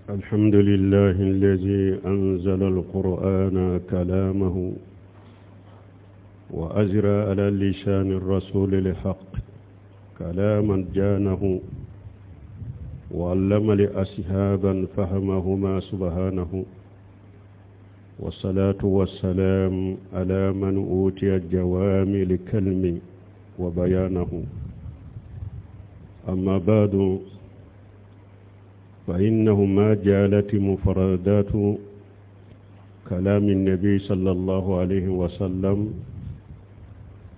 الحمد لله الذي أنزل القرآن كلامه وأجرى على لسان الرسول الحق كلاما جانه وعلم لأصحابا فهمهما سبحانه والصلاة والسلام على من أوتي الجوامع الكلم وبيانه أما بعد فإنه ما جالت مفردات كلام النبي صلى الله عليه وسلم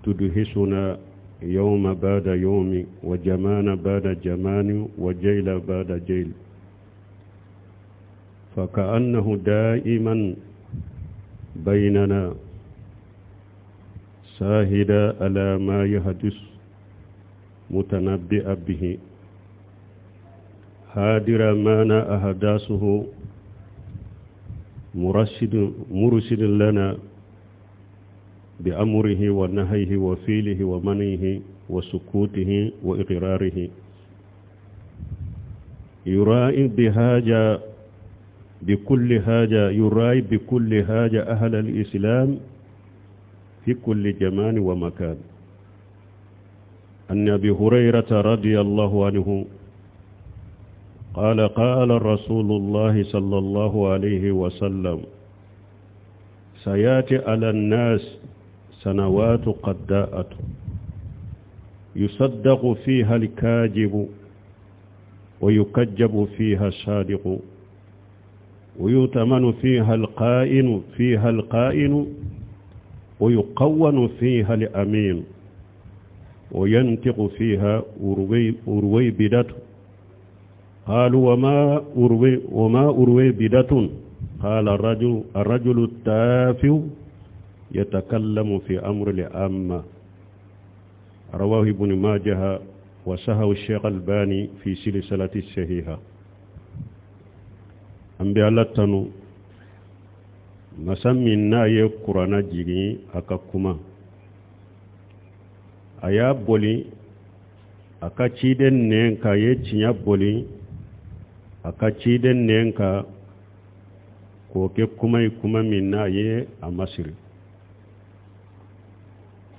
تدهشنا يوم بعد يوم وجمان بعد جمان وجيل بعد جيل فكأنه دائما بيننا ساهدا على ما يحدث متنبئا به هادر ما أحداثه مرشد, مرشد لنا بأمره ونهيه وفيله ومنعه وسكوته وإقراره يرائي بهاجة بكل حاجة يرائي بكل حاجة أهل الإسلام في كل زمان ومكان عن أبي هريرة رضي الله عنه قال قال رسول الله صلى الله عليه وسلم سياتي على الناس سنوات قد داءت يصدق فيها الكاذب ويكذب فيها الصادق ويؤتمن فيها القائن فيها القائن ويقون فيها الأمين وينطق فيها أرويبدة قالوا وما أروي وما أرويبدة قال الرجل الرجل التافه يتكلم في أمر العامة رواه ابن ماجه وسهو الشيخ الباني في سلسلة الصحيحة an bɛ ala tanu masa min n'a ye kuranna jigin a ka kuma a y'a boli a ka ciden nɛn kan a ye tiɲɛ boli a ka ciden nɛn kan k'o kɛ kuma ye kuma min n'a ye a masiri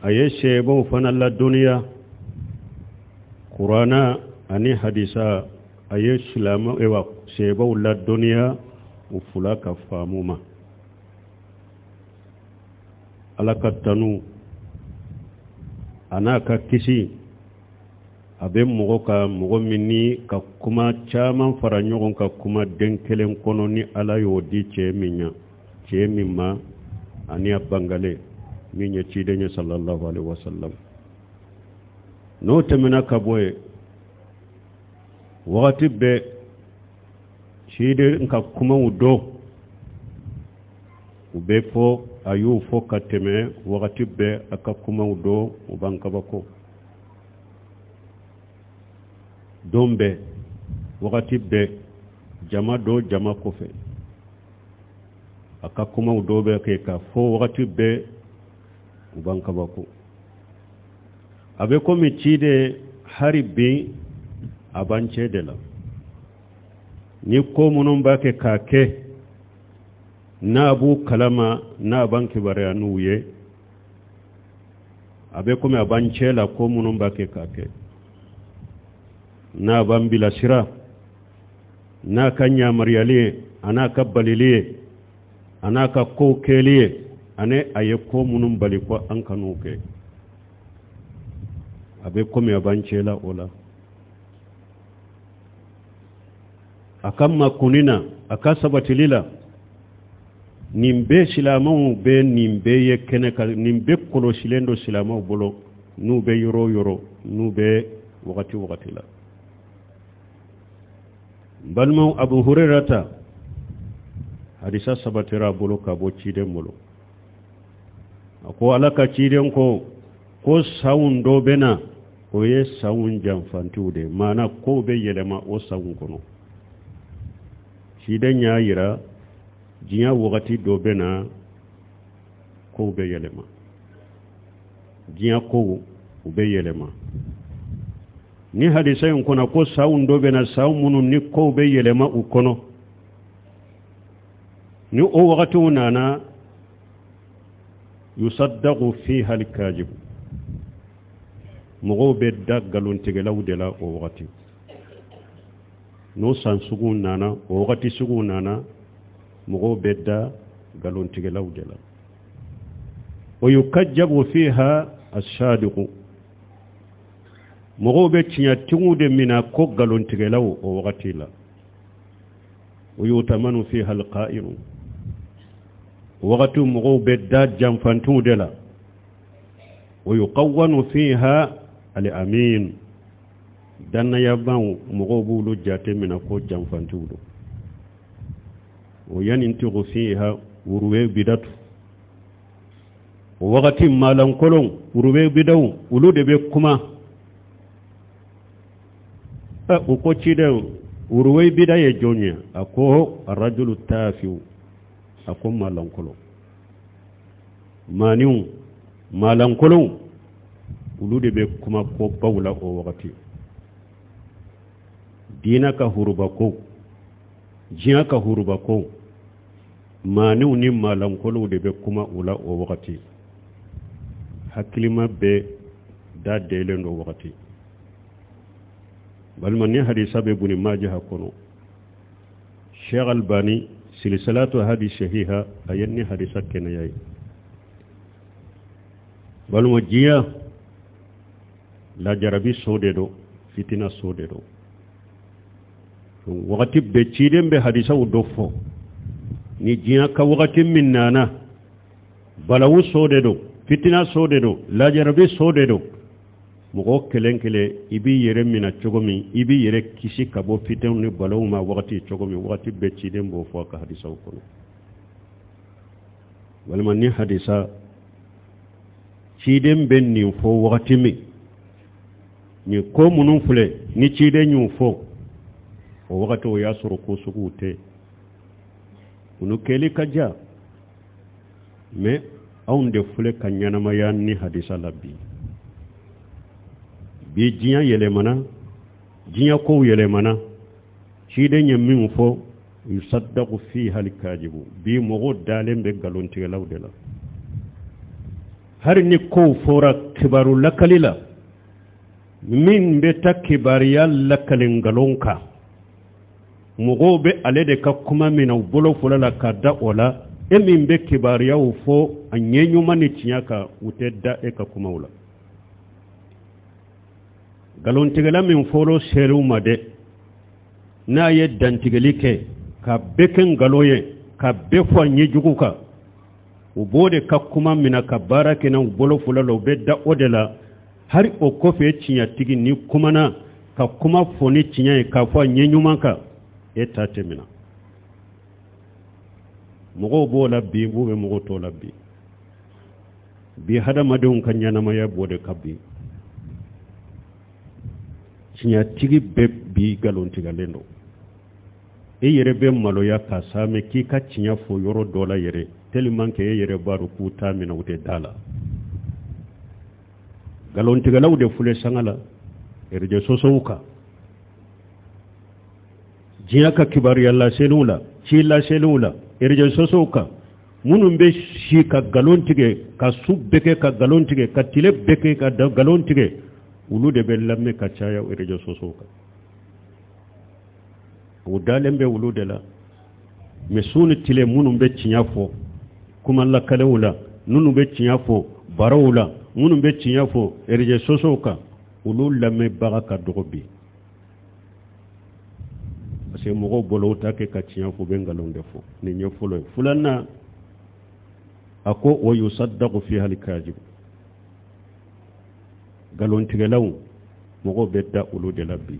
a ye sahabaw fana ladɔnniya kuranna ani hadisa a ye silamɛ ewa sahabaw ladɔnniya u fila ka faamu ma ala ka tanu a n'a ka kisi a bɛ mɔgɔ kan mɔgɔ min ni ka kuma caman fara ɲɔgɔn kan kuma den kelen kɔnɔ ni ala y'o di cɛ min ɲa cɛ min ma ani a bangale min ye ciden ye sallallahu alaihi wasallam n'o tɛmɛna ka bɔ yen wagati bɛɛ ciden ka kumaw dɔ u bɛ fɔ a y'o fɔ ka tɛmɛ wagati bɛɛ a ka kumaw dɔ u b'an kabako don bɛɛ wagati bɛɛ jama dɔ jama kɔfɛ a ka kumaw dɔw bɛ kɛ ka fɔ wagati bɛɛ u b'an kabako a bɛ komi ciden hari bi a b'an cɛ de la ni ko minnu b'a kɛ k'a kɛ n'a b'u kalama n'a b'an kibaruya n'u ye a bɛ komi a b'an cɛ la ko minnu b'a kɛ k'a kɛ n'a b'an bilasira n'a ka yamaruyali ye a n'a ka balili ye a n'a ka kow kɛli ye ani a ye ko minnu bali ko an kan'u kɛ a bɛ komi a b'an cɛ la o la a ka makunni na a ka sabatili la nin bɛɛ silamɛw bɛ nin bɛɛ ye kɛnɛ kan nin bɛɛ kɔlɔsilen don silamɛw bolo n'u bɛ yɔrɔ o yɔrɔ n'u bɛ wagati wagati la n balimaw abu hurerata hadisa sabatira a bolo ka bɔ ciden bolo a ko ala ka ciden ko ko sanw dɔ bɛ na o ye sanw janfantiw de ye maana kow bɛ yɛlɛma o sanw kɔnɔ ciden y'a yira diɲɛ wagati dɔ bɛ na kow bɛ yɛlɛma diɲɛ kow u bɛ yɛlɛma ni hadisa in kɔnɔ ko sanw dɔ bɛ na sanw minnu ni kow bɛ yɛlɛma u kɔnɔ Ni o wagatiw nana, yusaddaku fiha alkajibu, mɔgɔw bɛ da nkalontigɛlaw de la o wagati. N'o san suguw nana, o wagati suguw nana, mɔgɔw bɛ da nkalontigɛlaw de la. Wa yukajabu fiha asadiku, mɔgɔw bɛ tiɲɛtigiw de mina ko nkalontigɛlaw o wagati la. Wa yutamanu fiha alqa'ilu, o wagati mɔgɔw bɛ da janfantiw de la. Wa yuqawwanu fiha al-amin, dannayabaw mɔgɔw b'olu jate minɛ ko janfantiw don. Wa yantiku fiha ruwebidatu, o wagati maalankolon ruwebidaw olu de bɛ kuma. U ko ciden, ruwebida ye jɔn ye? A ko arajulu tafiw, a ko maalankolon maaninw maalankolonw olu de bɛ kuma ko baw la o wagati. Diinɛ ka hurubako, diɲɛ ka hurubako, maaninw ni maalankolonw de bɛ kuma u la o wagati. Hakilima bɛ da delen don wagati. Balima, ni hadisa bɛ Buni Majaha kɔnɔ, Sheikh Albani silisalatu hadi sahiha a ye ni hadisa kɛnɛya ye. Balima, diɲɛ lajarabi so de don, fitina so de don. Wagati bɛɛ ciden bɛ hadisaw dɔ fɔ ni diɲɛ ka wagati min nana, balawu so de don, fitina so de don, lajarabi so de don. Mɔgɔ kelen kelen i b'i yɛrɛ minɛ cogo min, i b'i yɛrɛ kisi ka bɔ fitinaw ni balawu ma wagati cogo min, wagati bɛɛ ciden b'o fɔ a ka hadisaw kɔnɔ. Walima ni hadisa ciden bɛ nin fɔ wagati min, nin ko minnu filɛ ni ciden y'u fɔ o wagati, o y'a sɔrɔ ko suguw tɛ olu kɛli ka diya. Mais anw de filɛ ka ɲɛnamaya ni hadisa la bi. Bi diɲɛ yɛlɛmana, diɲɛ kow yɛlɛmana. Ciden ye min fɔ, yusaddaku fiha alkajibu, bi mɔgɔw dalen bɛ nkalontigɛlaw de la. Hali ni kow fɔra kibaru lakali la, min bɛ taa kibaruya lakali nkalon kan, mɔgɔw bɛ ale de ka kuma minɛ u bolo fɔlɔ la ka da o la. E min bɛ kibaruyaw fɔ a ɲɛ ɲuman ni tiɲɛ kan, u tɛ da e ka kumaw la. Nkalontigɛla min fɔlɔ ser'u ma dɛ, n'a ye dantigɛli kɛ ka bɛɛ kɛ nkalon ye, ka bɛɛ fɔ a ɲɛjugu kan, u b'o de ka kuma minɛ ka baara kɛ n'u bolo fɔlɔ la, u bɛ da o de la. Hali o kɔfɛ, tiɲɛtigi ni kumana ka kuma fɔ ni tiɲɛ ye k'a fɔ a ɲɛ ɲuman kan, e ta tɛ minɛ. Mɔgɔw b'o la bi, b'u bɛ mɔgɔw t'o la bi. Bi hadamadenw ka ɲɛnamaya b'o de kan bi. Tiɲɛtigi bɛɛ bi nkalontigɛlen don. E yɛrɛ bɛ maloya ka saamɛ k'i ka tiɲɛ fɔ yɔrɔ dɔ la yɛrɛ, tellement que e yɛrɛ b'a dɔn k'u t'a minɛ, u tɛ da la. Nkalontigɛlaw de filɛ sanga la réseaux sociaux kan, diɲɛ ka kibaruya laseliw la, ci laseliw la réseaux sociaux kan. Minnu bɛ si ka nkalon tigɛ, ka su bɛɛ kɛ ka nkalon tigɛ, ka tile bɛɛ kɛ ka nkalon tigɛ, olu de bɛ lamɛn ka caya réseaux sociaux kan. O dalen bɛ olu de la. Mais su ni tile, minnu bɛ tiɲɛ fɔ kuma lakalew la, minnu bɛ tiɲɛ fɔ barow la, minnu bɛ tiɲɛ fɔ réseaux sociaux kan, olu lamɛnbaga ka dɔgɔ bi, parce que mɔgɔw bolo u t'a kɛ ka tiɲɛ fɔ, u bɛ nkalon de fɔ. Nin ye fɔlɔ ye. Filanan, a ko wa yusaddaku fiha alkajibu, nkalontigɛlaw mɔgɔw bɛ da olu de la bi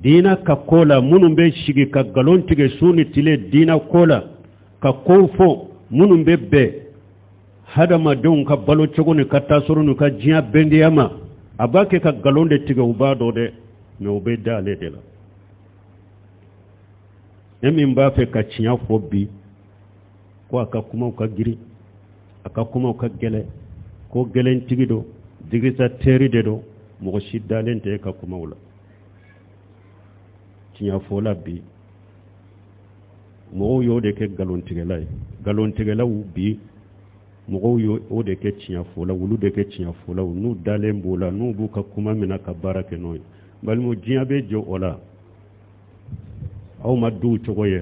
diina ka ko la. Minnu bɛ sigi ka nkalon tigɛ su ni tile diina ko la, ka kow fɔ minnu bɛ bɛn hadamadenw ka balo cogo ni ka taasɔrɔ n'u ka diɲɛ bɛndiya ma, a b'a kɛ ka nkalon de tigɛ, u b'a dɔn dɛ, mais u bɛ da ale de la. E min b'a fɛ ka tiɲɛ fɔ bi, ko a ka kumaw ka girin, a ka kumaw ka gɛlɛn, ko gɛlɛntigi don, dictateur de don, mɔgɔ si dalen tɛ e ka kumaw la. Tiɲɛ fɔ la bi. Mɔgɔw y'o de kɛ nkalontigɛla ye. Nkalontigɛlaw bi, mɔgɔw y'o de kɛ tiɲɛfɔlaw, olu de kɛ tiɲɛfɔlaw, n'u dalen b'o la, n'u b'u ka kuma minɛ ka baara kɛ n'o ye. Balimaw, diɲɛ bɛ jɔ o la. Aw ma duw cogo ye,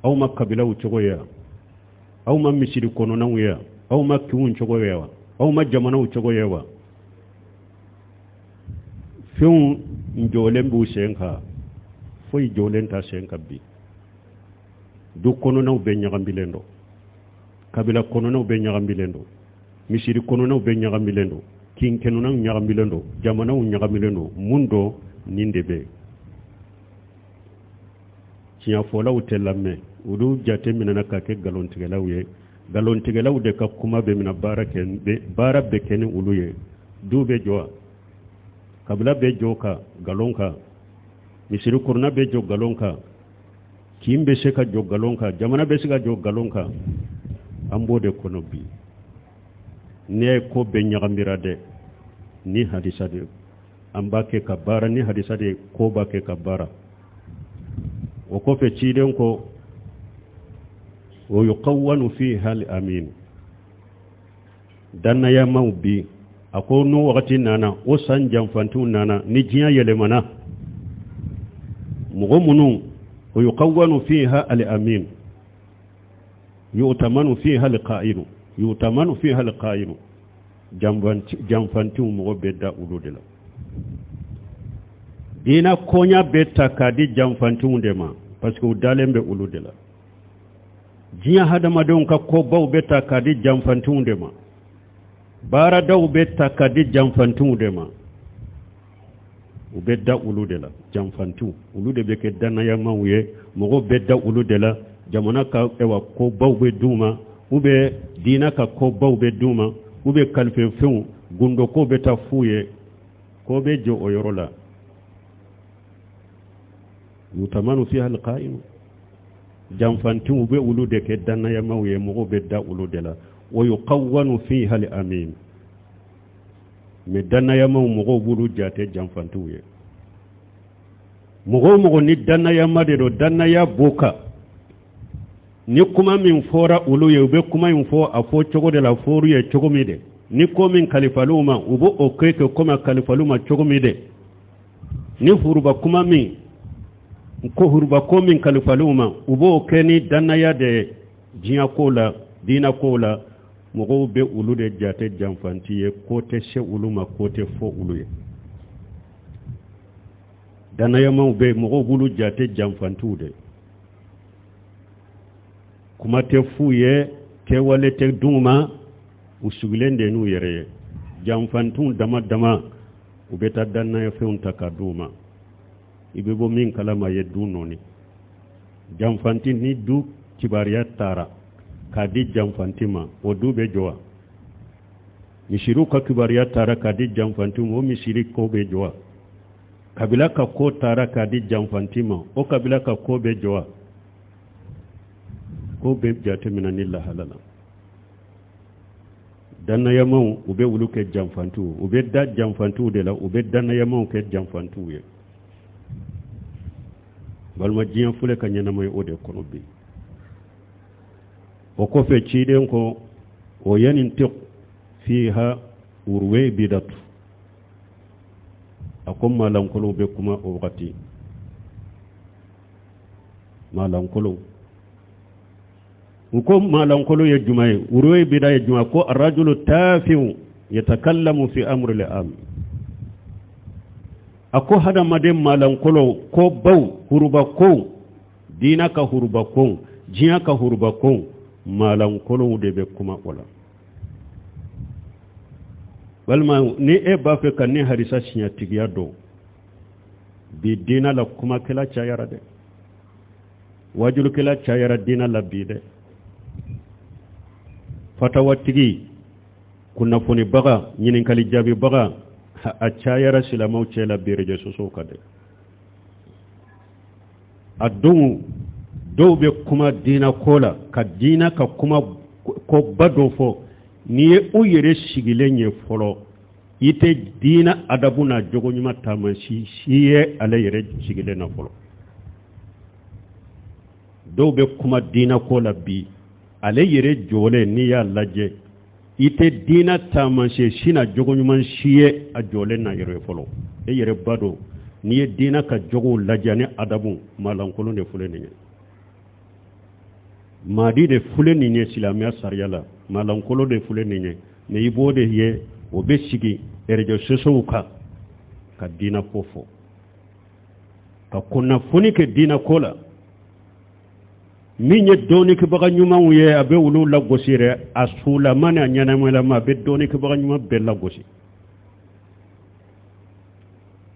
aw ma kabilaw cogo ye, aw ma misiri kɔnɔnaw ye, aw ma kinw cogo ye wa, aw ma jamanaw cogo ye wa? Fɛnw jɔlen b'u sen kan, foyi jɔlen t'a sen kan bi. Du kɔnɔnaw bɛɛ ɲagamilen don, kabila kɔnɔnaw bɛɛ ɲagamilen don, misiri kɔnɔnaw bɛɛ ɲagamilen don, kin kɔnɔnaw ɲagamilen don, jamanaw ɲagamilen don. Mun don? Nin de bɛ yen. Tiɲɛfɔlaw tɛ lamɛn, olu jate minɛna ka kɛ nkalontigɛlaw ye. Nkalontigɛlaw de ka kuma bɛ minɛ, baara kɛ, baara bɛ kɛ ni olu ye. Du bɛ jɔ, kabila bɛ jɔ ka nkalon kan, misiri kɔnɔna bɛ jɔ nkalon kan, kin bɛ se ka jɔ nkalon kan, jamana bɛ se ka jɔ nkalon kan. An b'o de kɔnɔ bi. N'i ye ko bɛɛ ɲagamira dɛ, ni hadisa de an b'a kɛ ka baara, ni hadisa de ko b'a kɛ ka baara. O kɔfɛ ciden ko wa yuqawwanu fiha al amin, dannayamaw bi. A ko n'o wagati nana, o san janfantiw nana, ni diɲɛ yɛlɛmana, mɔgɔ minnu wa yuqawwanu fiha al amin, yu'tamanu fiha al qa'inu, yu'tamanu fiha al qa'inu, janfantiw mɔgɔ bɛ da olu de la. Diina koɲa bɛ ta k'a di janfantiw de ma, parce que u dalen bɛ olu de la. Diɲɛ hadamadenw ka kobaw bɛ ta k'a di janfantiw de ma, baaradaw bɛ ta k'a di janfantiw de ma, u bɛ da olu de la. Janfantiw, olu de bɛ kɛ dannayamaw ye, mɔgɔw bɛ da olu de la. Jamana ka ɛwa kobaw bɛ d'u ma, u bɛ diina ka kobaw bɛ d'u ma, u bɛ kalifefɛnw gundoko bɛ taa f'u ye. Ko bɛ jɔ o yɔrɔ la. Yutamanu fiha alqa'im, janfantiw bɛ olu de kɛ dannayamaw ye, mɔgɔw bɛ da olu de la. Wa yuqawwanu fiha al-amin, mais dannayamaw mɔgɔw b'olu jate janfantiw ye. Mɔgɔ o mɔgɔ ni dannayama de don, dannaya b'o kan, ni kuma min fɔra olu ye, u bɛ kuma in fɔ a fɔ cogo de la, fɔr'u ye cogo min de. Ni ko min kalifal'u ma, u b'o kɛ kɛ komi a kalifal'u ma cogo min de. Ni furuba kuma min ko huruba ko min kalifal'u ma, u b'o kɛ ni dannaya de ye. Diɲɛ ko la, diinɛ ko la, mɔgɔw bɛ olu de jate janfanti ye. Ko tɛ se olu ma, ko tɛ fɔ olu ye. Dannayamaw bɛ, mɔgɔw b'olu jate janfantiw de. Kuma tɛ f'u ye, kɛwale tɛ d'u ma, u sigilen de n'u yɛrɛ ye. Janfantiw dama dama, u bɛ taa dannayafɛnw ta ka d'u ma. I bɛ bɔ min kalama ye du nɔɔni. Janfanti ni du kibaruya taara k'a di janfanti ma, o du bɛ jɔ wa? Misiriw ka kibaruya taara k'a di janfanti ma, o misiri ko bɛ jɔ wa? Kabila ka ko taara k'a di janfanti ma, o kabila ka ko bɛ jɔ wa? Ko bɛ jateminɛ ni lahala la. Dannayamaw, u bɛ olu kɛ janfantiw, u bɛ da janfantiw de la, u bɛ dannayamaw kɛ janfantiw ye. Balima, diɲɛ filɛ ka ɲɛnama ye o de kɔnɔ bi. O kɔfɛ ciden ko o yantiku fiha ruwaybidatu, a ko maalankolow bɛ kuma o wagati. Maalankolow, u ko maalankolo ye jumɛn ye? Ruwaybida ye jumɛn? Ko arajulu tafiu yatakallamu fi amri al-am. A ko hadamaden maalankolo, ko baw huruba kow, diina ka huruba kow, diɲɛ ka huruba kow, maalankolow de bɛ kuma o la. Walima ni e b'a fɛ ka ni hadisa siɲɛtigiya dɔn, bi diina la kumakɛla cayara dɛ, wajulukɛla cayara diina la bi dɛ, fatawatigi, kunnafonibaga, ɲininkali jaabibaga, a cayara silamɛw cɛ la bi réseaux sociaux kan dɛ. A don dɔw bɛ kuma diina ko la, ka diina ka kuma koba dɔ fɔ, n'i ye u yɛrɛ sigilen ye fɔlɔ, i tɛ diina adabu n'a jogo ɲuman taama si ye ale yɛrɛ sigilen na fɔlɔ. Dɔw bɛ kuma diinɛ ko la bi, ale yɛrɛ jɔlen, n'i y'a lajɛ, i tɛ diinɛ taamasiyɛn si n'a jogo ɲuman si ye a jɔlen na yɛrɛ fɔlɔ. E yɛrɛ b'a dɔn, n'i ye diinɛ ka jogow lajɛ ani adabu, maalankolon de filɛ nin ye, maadi de filɛ nin ye silamɛya sariya la, maalankolon de filɛ nin ye. Mais i b'o de ye, o bɛ sigi réseaux sociaux kan ka diinɛ ko fɔ, ka kunnafoni kɛ diinɛ ko la. Min ye dɔnnikɛbaga ɲumanw ye, a bɛ olu lagosi yɛrɛ, a sulama ni a ɲɛnamalama, a bɛ dɔnnikɛbaga ɲuman bɛɛ lagosi,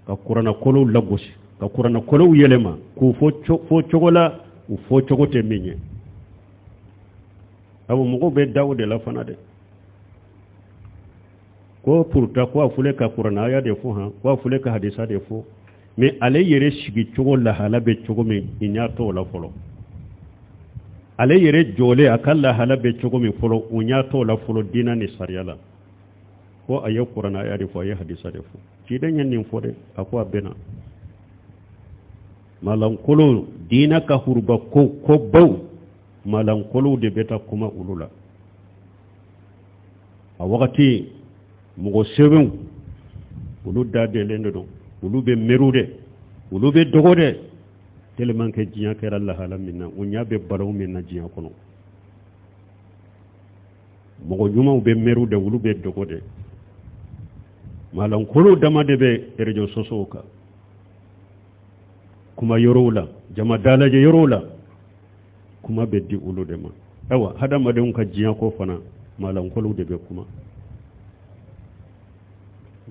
ka kuranakolow lagosi, ka kuranakolow yɛlɛma k'u fɔ fɔ cogo la u fɔ cogo tɛ min ye. Awo, mɔgɔw bɛ da o de la fana dɛ, ko pourtant ko a filɛ ka kuranɛ aya de fɔ han, ko a filɛ ka hadisa de fɔ. Mais ale yɛrɛ sigi cogo lahala bɛ cogo min, i ɲɛ t'o la fɔlɔ. Ale yɛrɛ jɔlen, a ka lahala bɛ cogo min fɔlɔ, u ɲɛ t'o la fɔlɔ diinɛ ni sariya la. Ko a ye kuranɛ aya de fɔ, a ye hadisa de fɔ, ciden ye nin fɔ dɛ, a ko a bɛnna. Malankolon, diinɛ ka huruba ko kobaw, malankolonw de bɛ taa kuma olu la. A wagati mɔgɔ sɛbɛnw, olu da delen de don, olu bɛ miiriw de, olu bɛ dogo de, tellement que diɲɛ kɛra lahala min na, u ɲɛ bɛ balawu min na diɲɛ kɔnɔ. Mɔgɔ ɲumanw bɛ miiriw de, olu bɛ dogo de. Malankolon dama de bɛ réseaux sociaux kan, kuma yɔrɔw la, jama dalajɛ yɔrɔw la, kuma bɛ di olu de ma. Ayiwa, hadamadenw ka diɲɛ ko fana, malankolonw de bɛ kuma,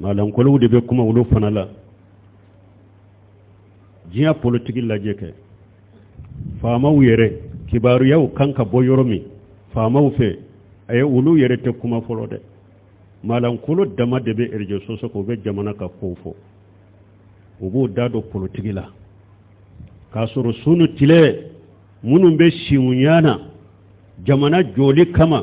malankolonw de bɛ kuma olu fana la. Diɲɛ politiki lajɛ kɛ, faamaw yɛrɛ kibaruyaw kan ka bɔ yɔrɔ min faamaw fɛ, a ye olu yɛrɛ tɛ kuma fɔlɔ dɛ. Malankolon dama de bɛ réseaux sociaux kan, u bɛ jamana ka kow fɔ, u b'u da don politiki la, k'a sɔrɔ su ni tile minnu bɛ siwunya na jamana jɔli kama,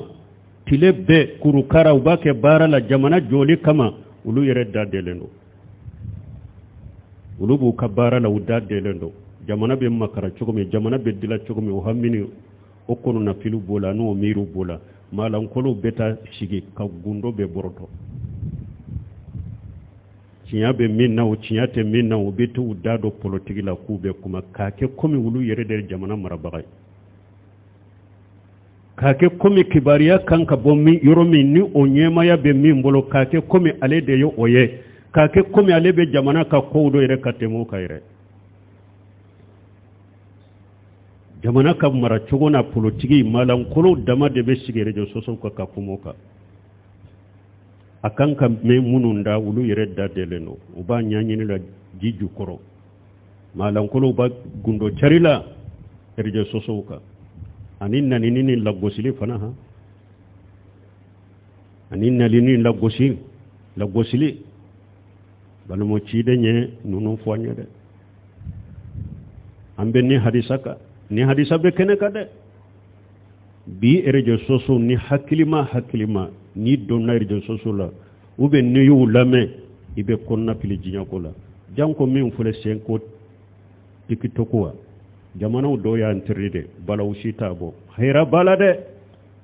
tile bɛɛ kurukara u b'a kɛ baara la jamana jɔli kama, olu yɛrɛ da delen don. Olu b'u ka baara la, u da delen don. Jamana bɛ makara cogo min, jamana bɛ dila cogo min, o hamini, o kɔnɔnafiliw b'o la, n'o miiriw b'o la. Malankolonw bɛ taa sigi ka gundo bɛɛ bɔrɔtɔ, tiɲɛ bɛ min na o, tiɲɛ tɛ min na, u bɛ t'u da don politiki la k'u bɛ kuma, k'a kɛ komi olu yɛrɛ de ye jamana marabaga ye, k'a kɛ komi kibaruya kan ka bɔ min yɔrɔ min ni o ɲɛmaya bɛ min bolo, k'a kɛ komi ale de ye o ye, k'a kɛ komi ale bɛ jamana ka kow dɔn yɛrɛ ka tɛmɛ o kan yɛrɛ. Jamana ka mara cogo n'a politiki, malankolon dama de bɛ sigi réseaux sociaux kan ka kuma o kan. A kan ka mɛn minnu da, olu yɛrɛ da delen don, u b'a ɲɛɲini la ji jukɔrɔ. Malankolonw b'a gundo cari la réseaux sociaux kan, ani nanini ni lagosili fana han, ani nanini lagosi lagosili. Balimo, ciden ye ninnu fɔ an ye dɛ. An bɛ ni hadisa kan, ni hadisa bɛ kɛnɛ kan dɛ. Bi réseaux sociaux, ni hakilima hakilima n'i donna réseaux sociaux la ou bien n'i y'u lamɛn, i bɛ kɔnɔna fili diɲɛ ko la. Janko min filɛ sen ko TikTok wa, jamanaw dɔw y'a interdit de. Balawu si t'a bɔ, hɛrɛ b'a la dɛ,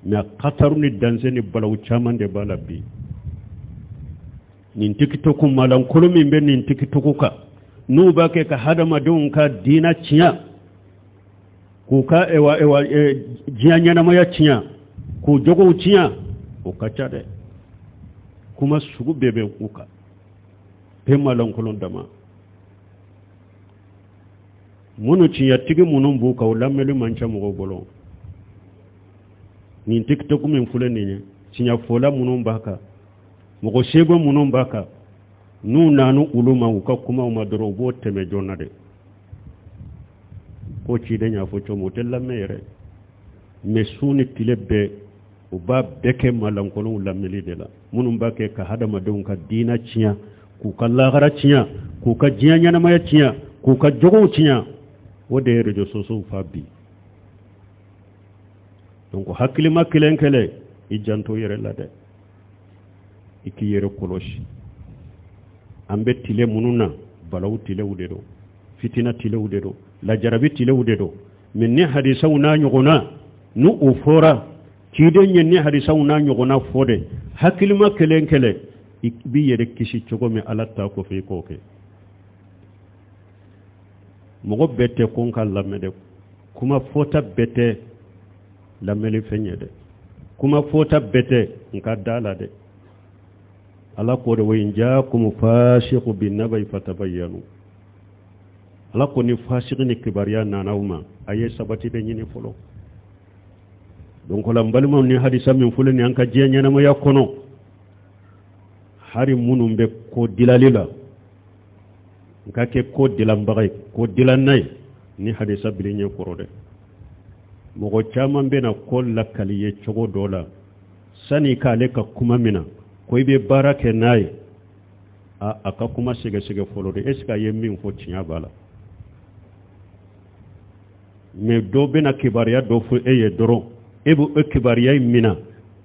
mais kataru ni danger ni balawu caman de b'a la bi. Nin TikTok malankolon min bɛ nin TikTok kan, n'u b'a kɛ ka hadamadenw ka diinɛ tiɲɛ, k'u ka ewa ewa e, diɲɛ ɲɛnamaya tiɲɛ, k'u jogow tiɲɛ, o ka ca dɛ. Kuma sugu bɛɛ bɛ u kan pe, malankolon dama minnu tiɲɛtigi minnu b'u kan, o lamɛnni man ca mɔgɔw bolo. Nin TikTok min filɛ nin ye, tiɲɛfɔla minnu b'a kan, mɔgɔ seko minnu b'a kan, n'u nanu olu ma u ka kumaw ma dɔrɔn, u b'o tɛmɛ joona dɛ. Ko ciden y'a fɔ cogo min, o tɛ lamɛn yɛrɛ. Mais su ni tile bɛɛ, u b'a bɛɛ kɛ malankolonw lamɛnli de la, minnu b'a kɛ ka hadamadenw ka diinɛ tiɲɛ, k'u ka lahara tiɲɛ, k'u ka diɲɛ ɲɛnamaya tiɲɛ, k'u ka jogow tiɲɛ. O de ye réseaux sociaux fa bi. Donc hakilima kelen kelen, i janto yɛrɛ la dɛ, i k'i yɛrɛ kɔlɔsi. An bɛ tile minnu na, balawu tilew de don, fitina tilew de don, lajarabi tilew de don. Mais ni hadisaw n'a ɲɔgɔnna n'u o fɔra, ciden ye ni hadisaw n'a ɲɔgɔnna fɔ de, hakilima kelen kelen i b'i yɛrɛ kisi cogo min Ala ta kɔfɛ, i k'o kɛ. Mɔgɔ bɛɛ tɛ ko n ka lamɛn dɛ. Kuma fɔta bɛɛ tɛ lamɛnni fɛn ye dɛ. Kuma fɔta bɛɛ tɛ n ka da la dɛ. Ala ko de: wa in jaakum fasiqu bin nabai fatabayyanu. Ala ko ni fasigi ni kibaruya nana aw ma, a ye sabati de ɲini fɔlɔ. Donc la, n balimaw, ni hadisa min fɔlen nin, an ka diɲɛ ɲɛnamaya kɔnɔ, hari minnu bɛ ko dilali la, n ka kɛ ko dilanbaga ye, ko dilanna ye, ni hadisa bili ɲɛ kɔrɔ dɛ. Mɔgɔ caman bɛna ko lakali ye cogo dɔ la, sani k'ale ka kuma min na ko i bɛ baara kɛ n'a ye, a ka kuma sɛgɛsɛgɛ fɔlɔ de. Est ce que a ye min fɔ, tiɲɛ b'a la? Mais dɔ bɛna kibaruya dɔ fɔ e ye dɔrɔn, e bɛ o kibaruya in mina.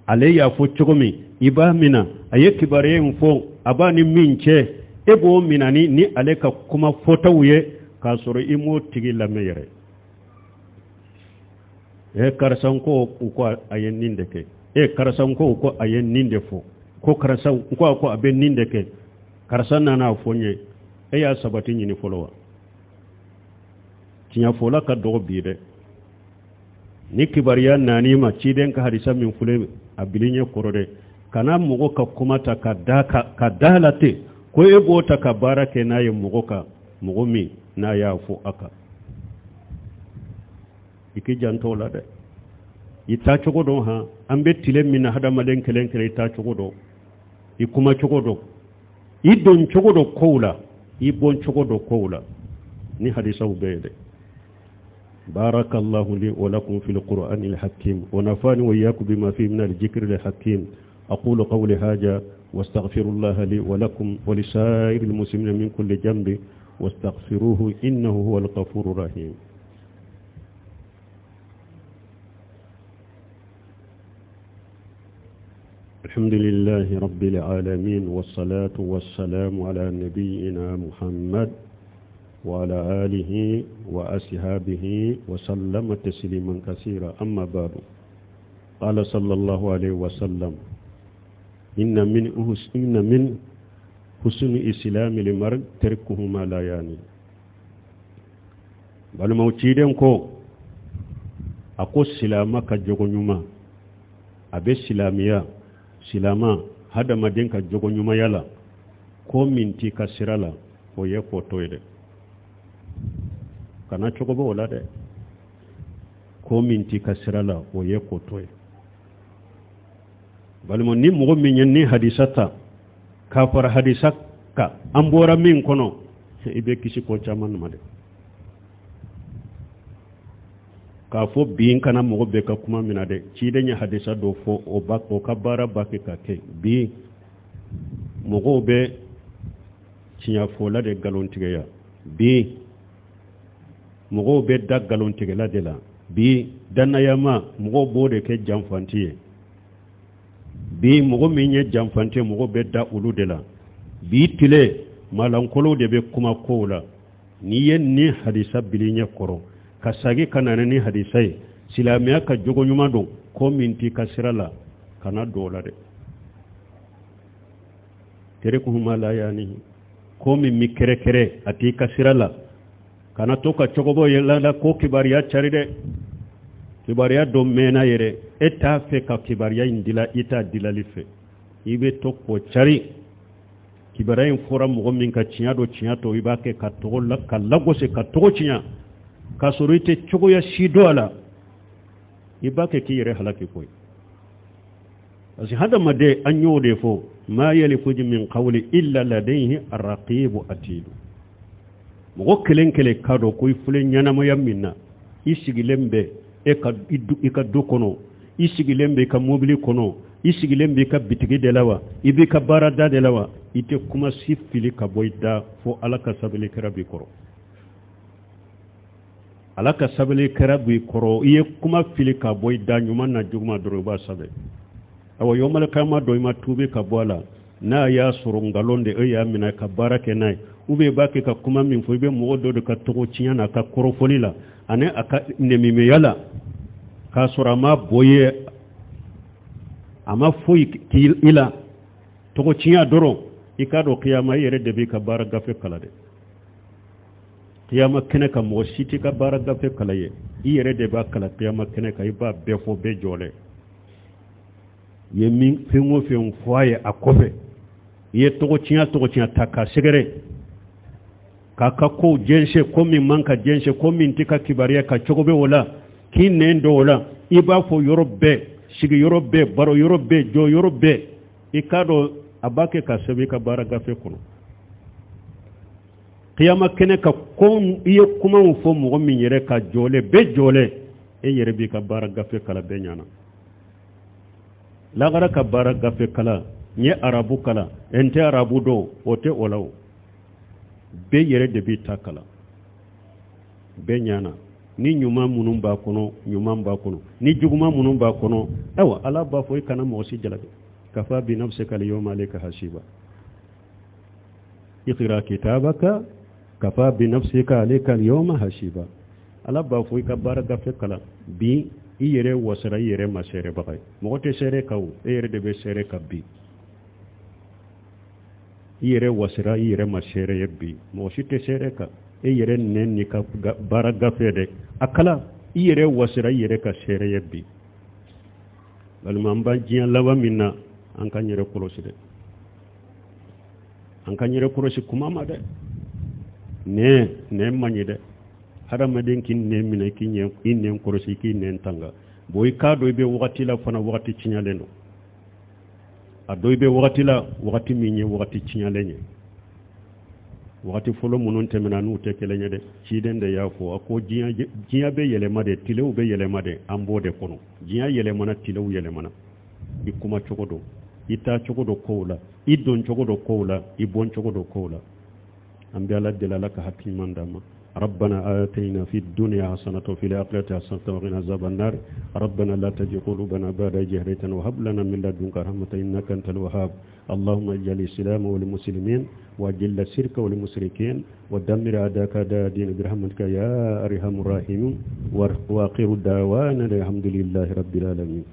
Ale y'a fɔ cogo min, i b'a mina. A ye kibaruya in fɔ, a b'a ni min cɛ, e b'o mina ni ale ka kuma fɔtaw ye, k'a sɔrɔ i m'o tigi lamɛn yɛrɛ. E karisa ko u ko a ye nin de kɛ. E karisa ko ko a ye nin de fɔ. Ko karisa ko a ko a bɛ nin de kɛ. Karisa nana a fɔ n ye. E y'a sabati ɲini fɔlɔ wa? Tiɲɛfɔla ka dɔgɔ bi dɛ. Ni kibaruya nan'i ma, ciden ka hadisa min filɛ, a bili ɲɛ kɔrɔ dɛ. Kana mɔgɔ ka kuma ta ka da ka da la ten ko e b'o ta ka baara kɛ n'a ye. Mɔgɔ ka mɔgɔ min n'a y'a fɔ a kan, i k'i janto o la dɛ. I taa cogo dɔn han. An bɛ tile min na, hadamaden kelen kelen, i taa cogo dɔn, i kuma cogo dɔn, i don cogo dɔn kow la, i bɔn cogo dɔn kow la. Ni hadisaw bɛɛ ye dɛ. بارك الله لي ولكم في القرآن الحكيم، ونفعني وإياكم بما فيه من الذكر الحكيم. أقول قولي هذا واستغفر الله لي ولكم ولسائر المسلمين من كل ذنب، واستغفروه إنه هو الغفور الرحيم. الحمد لله رب العالمين، والصلاة والسلام على نبينا محمد وعلى آله وأصحابه وسلم تسليما كثيرا. أما بعد، قال صلى الله عليه وسلم: إن من حسن إسلام المرء تركه ما لا يعنيه. Balimaw, ciden ko a ko silama ka jogo ɲuman, a bɛ silamiya, silama hadamaden ka jogo ɲumanya la, ko min t'i ka sira la, o ye k'o to ye dɛ. Kana cogo bɔ o la dɛ. Ko min t'i ka sira la, o ye k'o to ye. Balima, ni mɔgɔ min ye ni hadisa ta k'a fara hadisa kan, an bɔra min kɔnɔ, i bɛ kisi ko caman ma dɛ. K'a fɔ bi kana mɔgɔ bɛɛ ka kuma min na dɛ. Ciden ye hadisa dɔ fɔ, o ba o ka baara ba kɛ ka kɛ. Bi mɔgɔw bɛ tiɲɛfɔla de nkalontigɛya. Bi mɔgɔw bɛ da nkalontigɛla de la. Bi dannayama, mɔgɔw b'o de kɛ janfanti ye. Bi mɔgɔ min ye janfanti ye, mɔgɔw bɛ da olu de la. Bi tile malankolow de bɛ kuma kow la. N'i ye ni hadisa bili ɲɛ kɔrɔ ka sagi ka na ni hadisa ye, silamɛya ka jogo ɲuman don, ko min t'i ka sira la, kana don o la dɛ. Terikuhu ma la yaani, ko min mi kɛrɛkɛrɛ, a t'i ka sira la, kana to ka cogobɔ yɛlɛ la ko kibaruya cari dɛ. Kibaruya dɔ mɛnna yɛrɛ, e t'a fɛ ka kibaruya in dila, i t'a dilali fɛ, i bɛ to k'o cari. Kibaruya in fɔra mɔgɔ min ka, tiɲɛ dɔ tiɲɛ to, i b'a kɛ ka tɔgɔ la ka lagosi, ka tɔgɔ tiɲɛ, k'a sɔrɔ i tɛ cogoya si dɔn a la. I b'a kɛ k'i yɛrɛ halaki koyi, parce que hadamaden, an y'o de fɔ: ma yalfizu min qawli illa ladayhi arraqibu atidu. Mɔgɔ kelen kelen ka dɔn ko i filɛ ɲɛnamaya min na, i sigilen bɛ e ka i ka du kɔnɔ, i sigilen bɛ i ka mobili kɔnɔ, i sigilen bɛ i ka bitigi de la wa, i b'i ka baarada de la wa, i tɛ kuma si fili ka bɔ i da fo Ala ka sabali kɛra b'i kɔrɔ. Ala ka sabali kɛra b'i kɔrɔ. I ye kuma fili ka bɔ i da, ɲuman na juguman dɔrɔn, i b'a sɛbɛn. Awa, yɔmali kama dɔ, i ma tuubi ka bɔ a la. N'a y'a sɔrɔ nkalon de e y'a minɛ ka baara kɛ n'a ye, ou bien i b'a kɛ ka kuma min fɔ, i bɛ mɔgɔ dɔ de ka tɔgɔ tiɲɛ n'a ka kɔrɔfɔli la ani a ka nɛmimɛya la, k'a sɔrɔ a ma bɔ ye, a ma foyi k'i la, tɔgɔ tiɲɛ dɔrɔn. I k'a dɔn kiyama, i yɛrɛ de b'i ka baara gafe kalan dɛ. Kiyama kɛnɛ kan, mɔgɔ si t'i ka baara gafe kalan ye, i yɛrɛ de b'a kalan kiyama kɛnɛ kan. I b'a bɛɛ fɔ bɛɛ jɔlen i ye min fɛn o fɛn fɔ a ye a kɔfɛ, i ye tɔgɔ tiɲɛ tɔgɔ tiɲɛ ta k'a sɛgɛrɛ, k'a ka kow jɛnsɛn, ko min man ka jɛnsɛn, ko min tɛ ka kibaruya ka cogo bɛ o la, k'i nɛn don o la, i b'a fɔ yɔrɔ bɛɛ, sigi yɔrɔ bɛɛ, baro yɔrɔ bɛɛ, jɔ yɔrɔ bɛɛ. I k'a dɔn a b'a kɛ ka sɛbɛn i ka baara gafe kɔnɔ kiyama kɛnɛ kan, ko i ye kumaw fɔ mɔgɔ min yɛrɛ ka jɔlen bɛɛ jɔlen, e yɛrɛ b'i ka baara gafe kalan bɛɛ ɲɛna. Lagara ka baara gafe kalan, n ye arabu kalan, n tɛ arabu dɔn, o tɛ o la. O bɛɛ yɛrɛ de b'i ta kalan bɛɛ ɲɛna. Ni ɲuman minnu b'a kɔnɔ, ɲuman b'a kɔnɔ, ni juguman minnu b'a kɔnɔ, ayiwa, Ala b'a fɔ i kana mɔgɔ si jalaki. Kafa bi nafsika al-yawma alayka hasiba, iqra kitabaka kafa bi nafsika alayka al-yawma hasiba. Ala b'a fɔ i ka baara gafe kalan bi, i yɛrɛ wasara i yɛrɛ ma seerebaga ye. Mɔgɔ tɛ seere kan o, e yɛrɛ de bɛ seere kan bi. I yɛrɛ wasara i yɛrɛ ma seere ye bi, mɔgɔ si tɛ seere kan. E yɛrɛ nɛn n'i ka baara gafe dɛ, a kalan, i yɛrɛ wasara i yɛrɛ ka seere ye bi. Balima, an b'an diɲɛ laban min na, an k'an yɛrɛ kɔlɔsi dɛ, an k'an yɛrɛ kɔlɔsi kuma ma dɛ. Nɛn, nɛn man ɲi dɛ. Hadamaden k'i nɛn minɛ, k'i ɲɛ, i nɛn kɔlɔsi, k'i nɛn tanga. Bon, i k'a dɔn i bɛ wagati la fana, wagati tiɲɛlen don. A dɔn i bɛ wagati la, wagati min ye wagati tiɲɛlen ye. Wagati fɔlɔ minnu tɛmɛna, n'u tɛ kelen ye dɛ. Ciden de y'a fɔ, a ko diɲɛ bɛ yɛlɛma de, tilew bɛ yɛlɛma de, an b'o de kɔnɔ. Diɲɛ yɛlɛmana, tilew yɛlɛmana. I kuma cogo don, i taa cogo don kow la, i don cogo don kow la, i bɔn cogo don kow la. An bɛ Ala deli, Ala ka hakili ɲuman d'an ma. ربنا آتنا في الدنيا حسنة وفي الآخرة حسنة وقنا عذاب النار. ربنا لا تزغ قلوبنا بعد إذ هديتنا وهب لنا من لدنك رحمة إنك أنت الوهاب. اللهم اجعل الإسلام والمسلمين، وأذل الشرك والمشركين، ودمر أعداءك أعداء الدين برحمتك يا أرحم الراحمين. وآخر دعوانا الحمد لله رب العالمين.